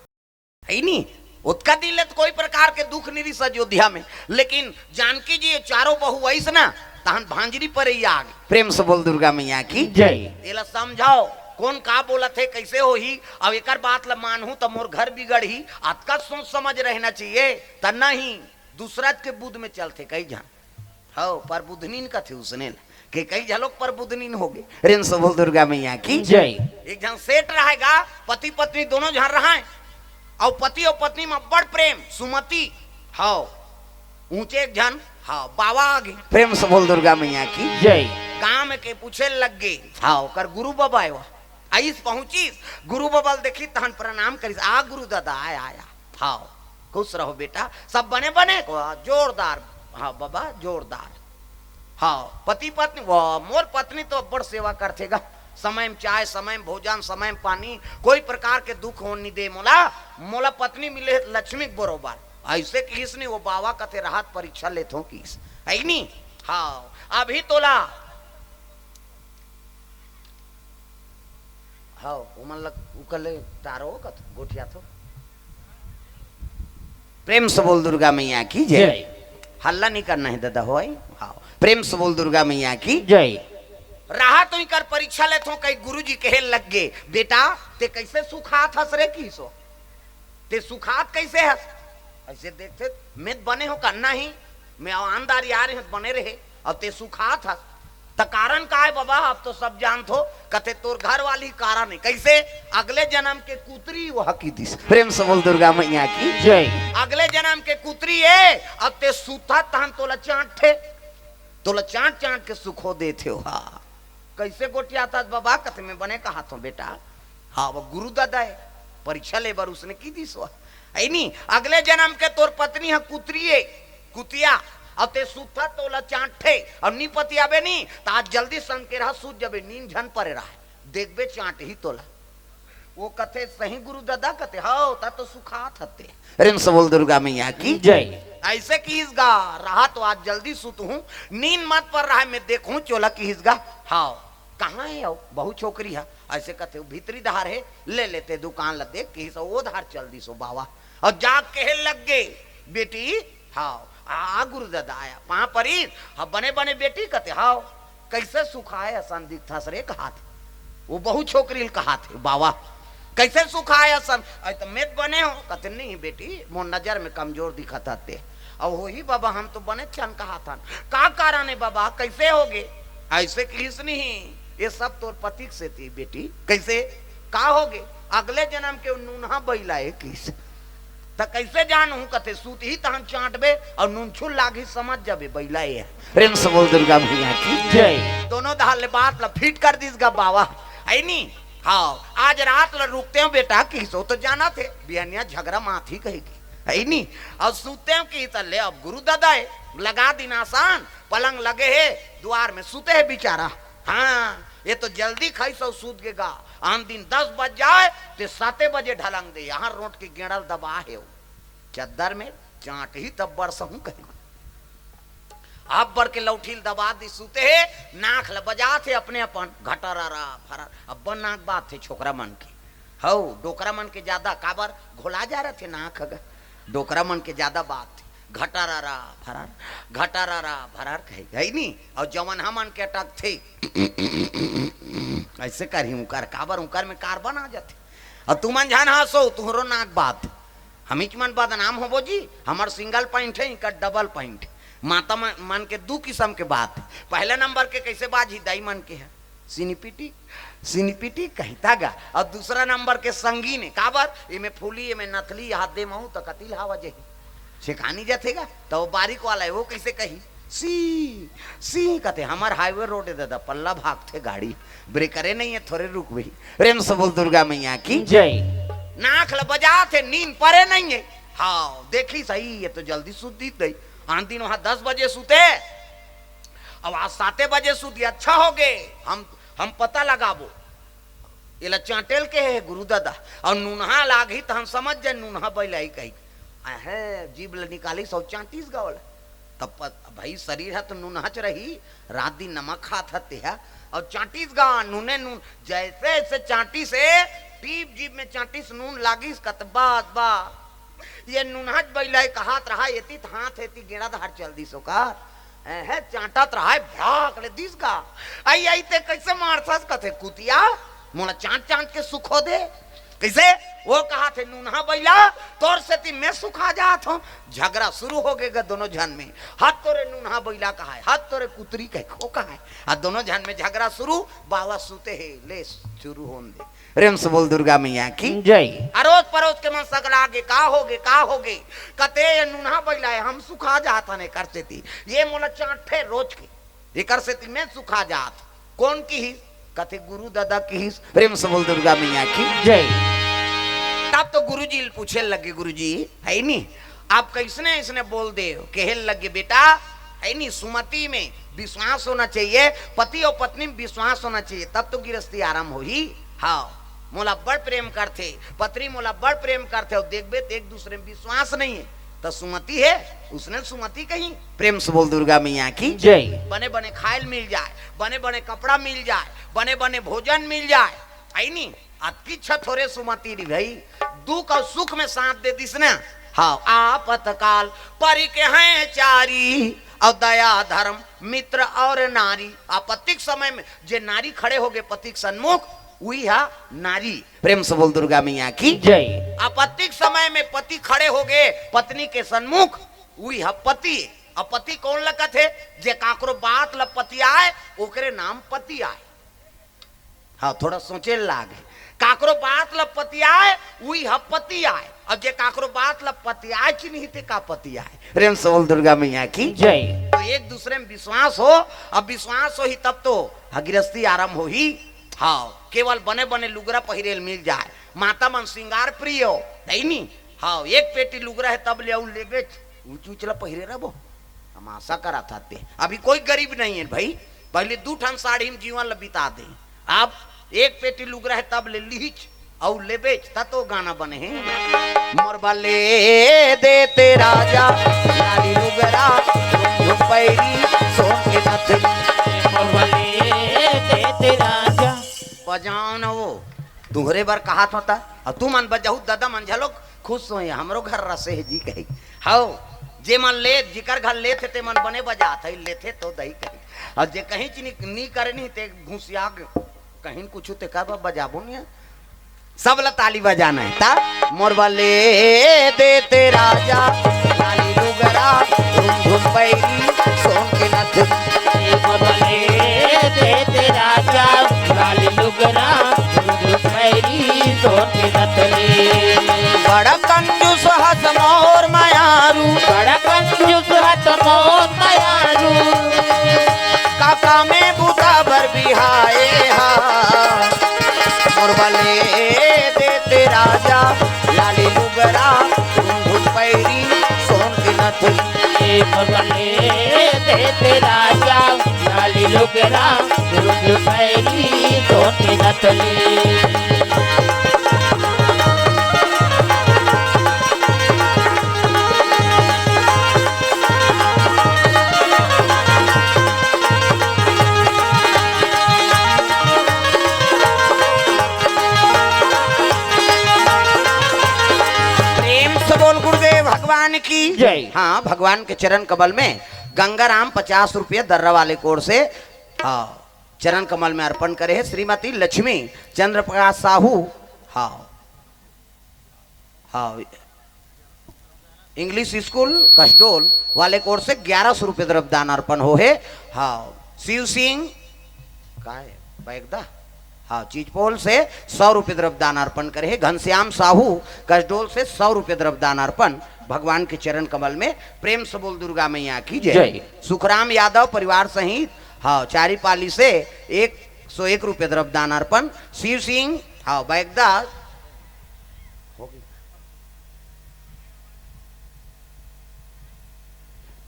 है नी? ओतका दिन ले त कोई प्रकार के दुख नी रिहिस अयोध्या में, लेकिन जानकी जी ये चारों बहू आइस ना, तहन भांजरी परैया आगे। प्रेम से बोल दुर्गा मैया की। जय। एला समझाओ, कोन का बोलत हे, कइसे होही, अउ एकर बात ल मानहूं त मोर घर बिगड़ही, अतका सोच समझ रहना चाहिए, त नहीं दूसरा के बुध में चलथे कई झन। हव, परबुधनीन कथे उसने ल, के कई झलोक परबुधनीन होगे। प्रेम से बोल दुर्गा मैया की। जय। एक झन सेठ रहे गा, पति पत्नी दोनों झन रहय, अउ पति अउ पत्नी में बड़ प्रेम, सुमति। हव, ऊंचे एक झन, हव, बावा आगे। प्रेम से बोल दुर्गा मैया की। जय। गांव में के पूछे लग गे, हव, ओकर गुरु बाबा हे वो। आइस पहुंचिस, गुरु बाबा ल देखिस, तहन प्रणाम करिस, "आ गुरु दादा, आय, आय, आय।" "हाव, खुश रहो बेटा, सब बने बने?" "वाह, जोरदार।" "हाँ बाबा, जोरदार।" "हाँ, पति पत्नी?" "वाह, मोर पत्नी तो अब्बड़ सेवा करथे गा, समय में चाय, समय में भोजन, समय में पानी, कोई प्रकार के दुख होन नी दे मोला, मोला पत्नी मिले हे लक्ष्मी के बरोबर।" अइसे किहिस नी, वो बाबा कथे, "रहत परीक्षा लेथों," किहिस, है नी? "हाँ, अभी तोला हव, ओमन ल उकर ले टारो कत गोठियाथो।" प्रेम से बोल दुर्गा मैया की जय। जय। हल्ला नहीं करना है दादा, होय? हव, प्रेम से बोल दुर्गा मैया की। जय। रहा तो इकर परीक्षा लेथों, कई गुरुजी कहे लग गे, "बेटा, ते कइसे सुखात हस रे?" किहिस वो। "ते सुखात कइसे हस?" अइसे देखथे, "मैं त बने हों का?" "नहीं, मैं आनदार यार हस बने रहे, अउ ते सुखात हस।" "त कारण का हे बाबा?" "अब तो सब जानथो।" कथे, "तोर घर वाली कारण हे।" "कइसे?" "अगले जनम के कुतरी वो हकी दिस।" प्रेम से बोल दुर्गा मैया की। जय। "अगले जनम के कुतरी हे, अब ते सुतत तहन तोला चांटथे, तोला चांट चांट के सुखो देथे वो हा।" "कइसे गोठियाथस बाबा?" कथे, "मैं बने कहत हों बेटा।" "हाँ, वो गुरु दादा हे, परीक्षा ले बर उसने किहिस वो।" "है नी, अगले जनम के तोर पत्नी ह कुतरी हे, कुतिया, अब ते सुतत तोला चांटथे, अब नी पतियाबे नी, त आज जल्दी संकेरहा सुत जबे, नींद झन परे रहय, देखबे चांटही तोला। वो कथे, "सही गुरु ददा?" कथे, "हव, त तो सुखात हते।" प्रेम से बोल दुर्गा मैया की जय। ऐसे किहिस गा, "रहा तो आज जल्दी सुतहूं, नींद मत पर रहय, मैं देखहूं चोला," किहिस गा। "हव, कहां हे अउ बहू छोकरी ह?" ऐसे कथे, "भीतरी डहार हे, ले ले ते दुकान ल देख," किहिस, ओ डहार चल दिस ओ बावा। अउ जाके कहे लग गे, "बेटी, हव, आ गुरु ददा आय, पांव परीस, हव बने बने बेटी?" कथे, "हव, कइसे सुखाय असन दिखथस रे?" कहाथे। वो बहू छोकरी ल कहाथे, "बावा, कइसे सुखाय असन?" "अरे त मैं त बने हंव।" कथे, "नहीं बेटी, मोर नजर में कमजोर दिखत हस ते।" "अउ होही बाबा, हम तो बने छन कहाथन।" "का कारन हे बाबा, कइसे होगे?" ऐसे किहिस नहीं, "ये सब तोर पति के सेती बेटी।" "कइसे? का होगे?" "अगले जनम के नूनहा बइला ए," किहिस। "त कइसे जानहूं?" कथे, "सुतही तहन चांटबे अउ नूनछून लागही, समझ जाबे बइला ए।" प्रेम से बोल दुर्गा मैया की जय। दोनों डहार ले बात ल फिट कर दिस गा बावा, हे नी? "हव, आज रात ल रुकतेंव बेटा," किहिस, ओ तो जानथे बिहनिया झगरा मातही कहिके, हे नी? "अउ सुततेंव," किहिस, त ले अब गुरु ददा ए, लगा दिन आसन, पलंग लगे हे, दुवार में सुते हे बिचारा। हाँ, ये तो जल्दी खाइस अउ सुत गे गा। आन दिन दस बज जाय, ते साते बजे ढलंग दे, इहां रोंट के गेंड़ा ल दबा हे ओ। चद्दर में चांटही तब बरसहूं कहिके। अब्बड़ के लौठी ल दबा दिस, सुते हे, नाक ल बजाथे अपने अपन, घटररा फरर। अब्बड़ नाक बाजथे छोकरा मन के। हव, डोकरा मन के जादा, काबर घोला जा रथे नाक ह गा। डोकरा मन के जादा बाजथे, घटररा फरर, घटररा फरर कहे, हे नी? अउ जवनहा मन के अटकथे, ऐसे करही उंकर, काबर उंकर में कार्बन आ जाथे। अउ तुमन झन हंसो, तुंहरो नाक बाजथे। हमीच मन बदनाम होबो जी, हमर सिंगल पॉइंट हे, इंकर डबल पॉइंट। माता मन, मन के दू किसम के बात हे। पहला नंबर के कइसे बाजही, दाई मन के हे, सिनिपिटी, सिनिपिटी कहिथे गा। अउ दूसरा नंबर के संगीन ए, काबर? एमे फूली, एमे नथली, हाथ दे महूं त कति ल हवा जाही। छेकानी जाथे गा, त ओ बारीक वाला ए, ओ कइसे कही? सी, सी कथे, हमर हाईवे रोड ए ददा, पल्ला भागथे गाड़ी, ब्रेकरे नइ ए, थोरे रुकबे। प्रेम से बोल दुर्गा मैया की जय। नाक ल बजाथे, नींद परे नइ ए। हव, देखिस सही, ये तो जल्दी सुत दिस दाई। आन दिन उहां दस बजे सुते, अब आज साते बजे सुत गे, अच्छा होगे, हम, हम पता लगाबो। एला चांटे ल केहे हे गुरु ददा, अउ नूनहा लागही त हम समझ जाए नूनहा बइला ए कहिके। अहे, जीभ ल निकालिस अउ चांटिस गा ओला। तब प-, भाई, शरीर ह तो नूनहाच रही, रात दिन नमक खात हस तेहा, अउ चांटिस गा, नूने नून, जइसे जइसे चांटिस हे, टीप जीभ में चांटिस, नून लागिस कत बस, बस। ये नूनहाच बइला ए कहात रहा, एती त हाथ, एती गेंड़ा डहार चल दिस ओकर। एहे, चांटत रहा, भड़ाक ले दिस गा। अई, अई, ते कइसे मारथस? कथे, "कुतिया, मोला चांट चांट के सुखो दे।" कइसे? ओ कहाथे, "नूनहा बइला, तोर सेती मैं सुखा जात हंव।" झगरा सुरू होगे गा दोनों झन में। "हत तोरे नूनहा बइला कहाय, हत तोरे कुतरी कहे, ओ कहाय।" अउ दोनों झन में झगरा सुरू, बाबा सुते हे, ले सुरू होन दे। प्रेम से बोल दुर्गा मैया की जय। अरोस परोस के मन सकला गे, "का होगे, का होगे?" कथे, "ये नूनहा बइला ए, हम सुखा जात हन एकर सेती, ये मोला चांटथे रोज के, एकर सेती मैं सुखा जात।" कोन किहिस? कथे, "गुरु ददा किहिस।" प्रेम से बोल दुर्गा मैया की जय। तब तो गुरुजी ल पूछे लगे, "गुरुजी, हे नी, आप कइसने अइसने बोल देव?" केहे लगे, "बेटा, हे नी, सुमति में विश्वास होना चाहिए, पति अउ पत्नी में विश्वास होना चाहिए, तब तो गिरस्ती आरंभ होही।" हव, मोला बड़ प्रेम करथे, पत्नी मोला बड़ प्रेम करथे, अउ देखबे त एक दूसरे में विश्वास नइ ए, त सुमति हे, उसने सुमति कही। प्रेम से बोल दुर्गा मैया की जय। बने बने खाय ल मिल जाय, बने बने कपड़ा मिल जाय, बने बने भोजन मिल जाय, हे नी? अतकी इच्छा थोरे सुमति री भई, दुख अउ सुख में साथ दे दिस ना। हव, आपतकाल परि के हैं चारी, अउ दया धर्म मित्र अउ नारी। आपत्ति के समय में जे नारी खड़े होगे पति के सन्मुख, उही ह नारी। प्रेम से बोल दुर्गा मैया की जय। आपत्ति के समय में पति खड़े होगे पत्नी के सन्मुख, उही ह पति। अब पति कोन ल कथे? जे काकरो बात ल पतियाय, ओकरे नाम पति आय। हव, थोड़ा सोचे ल लागे। काकरो बात ल पतियाय, उही ह पति आय। अब जे काकरो बात ल पतियायच नहीं, ते का पति आय? प्रेम से बोल दुर्गा मैया की जय। तो एक दूसरे में विश्वास हो, अब विश्वास होही तब तो ह गिरस्ती आरंभ होही। हव, केवल बने बने लुगरा पहिरे ल मिल जाय, माता मन श्रृंगार प्रिय हो, हे नी? हव, एक पेटी लुगरा हे तब ले अउ लेगेच, ऊंच ऊंच ल पहिरे रहबो। तमाशा करत हते। अभी कोई गरीब नहीं है भाई, पहले दू ठन साड़ी में जीवन ल बिता दे। आप एक पेटी लुगरा है तब ले लीच, अउ लेबेच त तो गाना बने है। मोर बले देते राजा, लाली लुगरा, झुम पैरी, सोन के नथनी। मोर बले देते राजा। बजाओ न वो, तुहरे बर कहात होता, अउ तुमन बजाहू, दादा मन झलोक खुश होय, हमरो घर रसे हे जी कही। हव, जे मन ले, जिकर घर लेथे ते मन बने बजात है, लेथे तो दई कही। अउ जे कहीं चीज नी, नी करे नी ते घुसिया ग-, कहीं कुछ ते का ब-, बजाबो नी। सब ला ताली बजाना है। ता मोर बले देते राजा, लाली लुगरा, झुम झुम पैरी, सोन के नथनी। मोर बले देते राजा, लाली लुगरा, झुम झुम पैरी, सोन के नथनी। बड़ा कंजूस हस मोर मयारू। बड़ा कंजूस हस मोर मयारू। काका में बूता बर बिहाए हा। मोर बले देते राजा, लाली लुगरा, झुम झुम पैरी, सोन के नथनी। ए मोर बले देते राजा, लाली लुगरा, झुम झुम पैरी, सोन के नथनी। प्रेम से बोल गुरुदेव भगवान की। जय। हाँ, भगवान के चरण कमल में गंगाराम पचास रुपये दर्रा वाले कोर से, हाँ, चरण कमल में अर्पण करे है। श्रीमती लक्ष्मी चंद्र प्रकाश साहू, हाँ, हाँ, इंग्लिश स्कूल कसडोल वाले कोर से ग्यारह सौ रुपये द्रव्य दान अर्पण हो है। हाँ, शिव सिंह, का है, बैगदा, हाँ, चिचपोल से सौ रुपये द्रव्य दान अर्पण करे है। घनश्याम साहू कसडोल से सौ रुपये द्रव्य दान अर्पण। भगवान के चरण कमल में प्रेम से बोल दुर्गा मैया की जय। जय। सुखराम यादव परिवार सहित, हाँ, चारीपाली से एक सौ एक रुपये द्रव्य दान अर्पण। शिव सिंह, हाँ, बैगदा,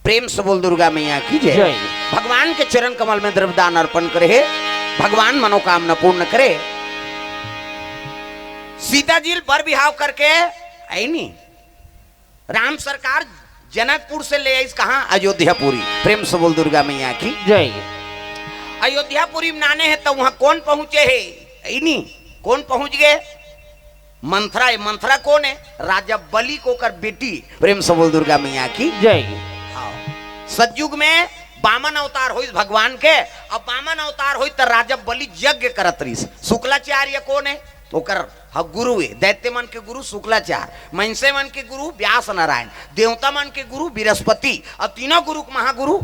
प्रेम से बोल दुर्गा मैया की जय। जय। भगवान के चरण कमल में द्रव्य दान अर्पण करे है, भगवान मनोकामना पूर्ण करे। सीता जी बर बिहाव करके, ऐनी राम सरकार जनकपुर से ले आइस कहाँ? अयोध्यापुरी। प्रेम से बोल दुर्गा मैया की जय। अयोध्यापुरी में नाने है तो वहाँ कौन पहुँचे है? ऐनी कौन पहुँच गए? मंथरा। ये मंथरा कौन है? राजा बलि के ओकर बेटी। प्रेम से बोल दुर्गा मैया की जय। हाँ। सतयुग में बामन अवतार होइस भगवान के। अब बामन अवतार होइस त राजा बलि यज्ञ करत रहिस। शुक्लाचार्य कौन है? ओकर ह गुरु है, दैत्य मन के गुरु शुक्लाचार्य, मनुष्य मन के गुरु व्यास नारायण, देवता मन के गुरु बृहस्पति, अउ तीनों गुरु के महागुरु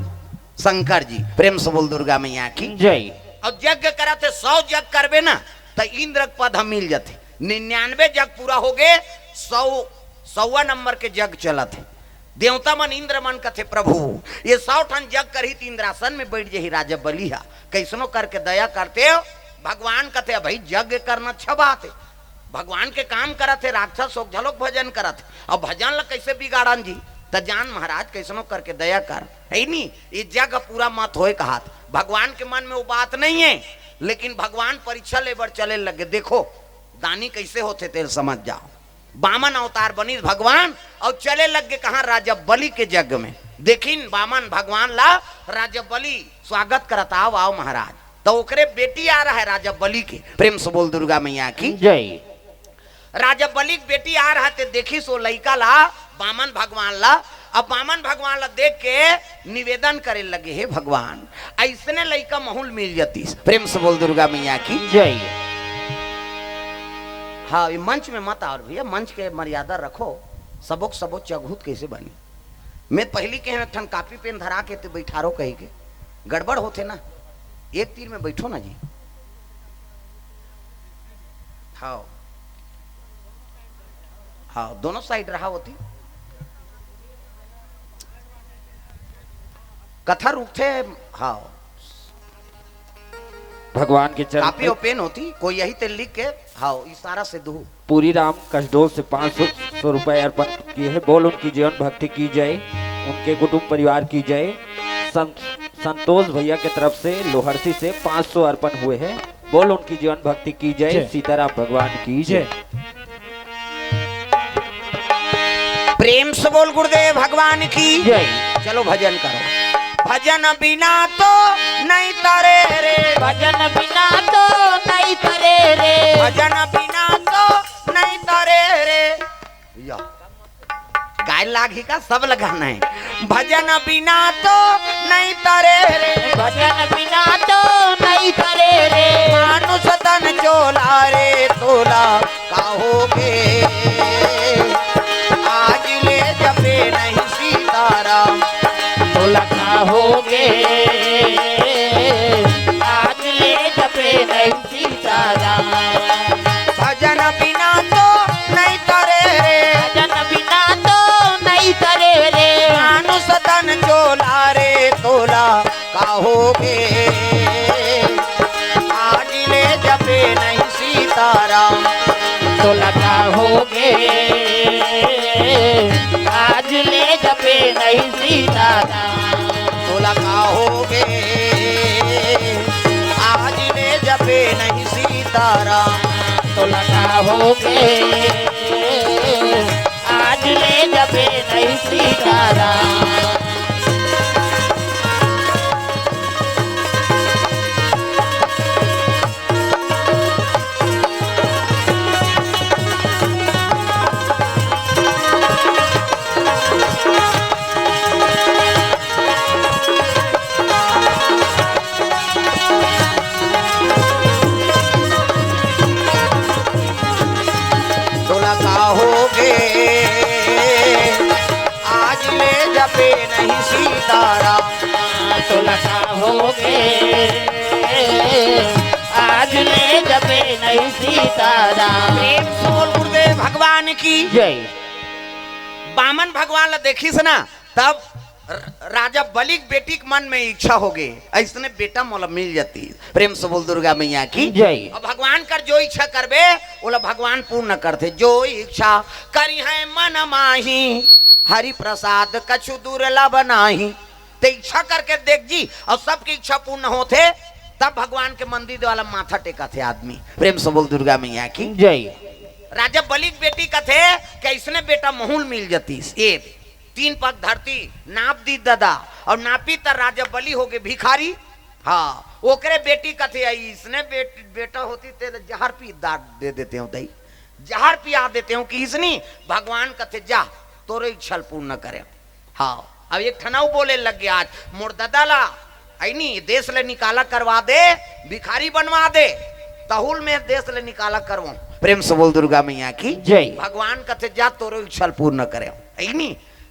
शंकर जी। प्रेम से बोल दुर्गा मैया की जय। अउ यज्ञ करत हे, सौ यज्ञ करबे ना त इंद्र के पद ह मिल जथे। निन्यानवे जग पूरा हो गे, सौ, सौवा नंबर के जग चलत हे। देवता मन, इंद्र मन कथे, "प्रभु, ये सौ ठन जग करही त इंद्रासन में बैठ जही राजा बलि हा, कैसनो करके दया करते हो।" भगवान कथे, "भाई, यज्ञ करना अच्छा बात है, भगवान के काम करत हे, राक्षस होक झलोक भजन करत हे, अब भजन ला कैसे बिगाड़न जी? त जान महाराज, कैसनो करके दया कर, है नी, ये जग पूरा मत होए कहात।" भगवान के मन में वो बात नहीं है, लेकिन भगवान परीक्षा ले बर चले लगे। देखो, दानी कैसे होथे, तेल समझ जाओ। बामन अवतार बनिस भगवान अउ चले लग गे कहाँ? राजा बलि के जग में। देखिन बामन भगवान ला, राजा बलि स्वागत करत, "आओ, आओ महाराज।" त ओकरे बेटी आ रहा है राजा बलि के। प्रेम से बोल दुर्गा मैया की जय। राजा बलि के बेटी आ रहा ते देखिस ओ लइका ला, बामन भगवान ला। अब बामन भगवान ला देख के निवेदन करे लगे, "हे भगवान, ऐसने लइका महूँ ल मिल जतिस।" प्रेम से बोल दुर्गा मैया की जय। हाँ, ये मंच में मत आओ भैया, मंच के मर्यादा रखो। सबो के सबो चघुत कैसे बनी? मैं पहली के एक ठन कापी पेन धरा के ते बैठारो कही के गड़बड़ होथे ना, एक तीर में बैठो ना जी। हाँ, हाँ, दोनों साइड रहा होती। कथा रुकथे। हाँ, भगवान के चरण कापी में और पेन होती, कोई यही ते लिख के, हाँ, इशारा से दू। पूरी राम कसडोल से पाँच सौ, सौ रुपए अर्पण किए हैं। बोल उनकी जीवन भक्ति की जय। उनके कुटुंब परिवार की जय। सं-, संतोष भैया के तरफ से लोहरसी से पाँच सौ अर्पण हुए हैं। बोल उनकी जीवन भक्ति की जय, जय। सीताराम भगवान की जय। जय। प्रेम से बोल गुरुदेव भगवान की जय। चलो भजन करो। भजन बिना तो नहीं तरे रे। भजन बिना तो नहीं तरे रे। भजन बिना तो नहीं तरे रे। या। गाय लागी का सब लगाना है। भजन बिना तो नहीं तरे रे। भजन बिना तो नहीं तरे रे। मानुष तन चोला रे तोला कहोगे। आज ले जपे नहीं सीताराम। तोला कहोगे। आज ले जपे नहीं सीताराम। भजन बिना तो नहीं तरे रे। भजन बिना तो नहीं तरे रे। मानुष तन चोला रे तोला कहोगे। आज ले जपे नहीं सीताराम। तोला कहोगे। आज ले जपे नहीं सीताराम। तोला कहोगे। आज ले जपे नहीं सीताराम। तोला कहोगे। आज ले जपे नहीं सीताराम। तोला कहोगे। आज ले जपे नहीं सीताराम। तोला कहोगे। आज ले जपे नहीं सीताराम। प्रेम से बोल गुरुदेव भगवान की जय। बामन भगवान ला देखिस ना, तब र-, राजा बलि के बेटी के मन में इच्छा होगे, अइसने बेटा मोला मिल जातिस। प्रेम से बोल दुर्गा मैया की जय। अब भगवान कर जो इच्छा करबे, ओला भगवान पूर्ण करथे। जो इच्छा करिहैं मन माही, हरि प्रसाद कछु दुर्लभ नाही। ते इच्छा करके देख जी, अउ सबके इच्छा पूर्ण होथे, तब भगवान के मंदिर वाला माथा टेकथे आदमी। प्रेम से बोल दुर्गा मैया की जय। राजा बलि के बेटी कथे कि अइसने बेटा महूँ ल मिल जातिस। ए तीन पग धरती नाप दिस ददा, अउ नापी त राजा बलि होगे भिखारी। हाँ, ओकरे बेटी कथे, "अइसने बेट-, बेटा होतिस ते जहर पी दाग दे देतेंव दई, जहर पिया देतेंव।" किसनी? भगवान कथे, "जा, तोरे इच्छा ल पूर्ण करेंव।" हाँ, अब एक ठन अउ बोले लग गे, "आज मोर ददा ला, अइनी, देश ले निकाला करवा दे, भिखारी बनवा दे, तहूँ ल मैं देश ले निकाला करवाहूँ।" प्रेम से बोल दुर्गा मैया की जय। भगवान कथे, "जा, तोरे इच्छा ल पूर्ण करेंव।" अइनी,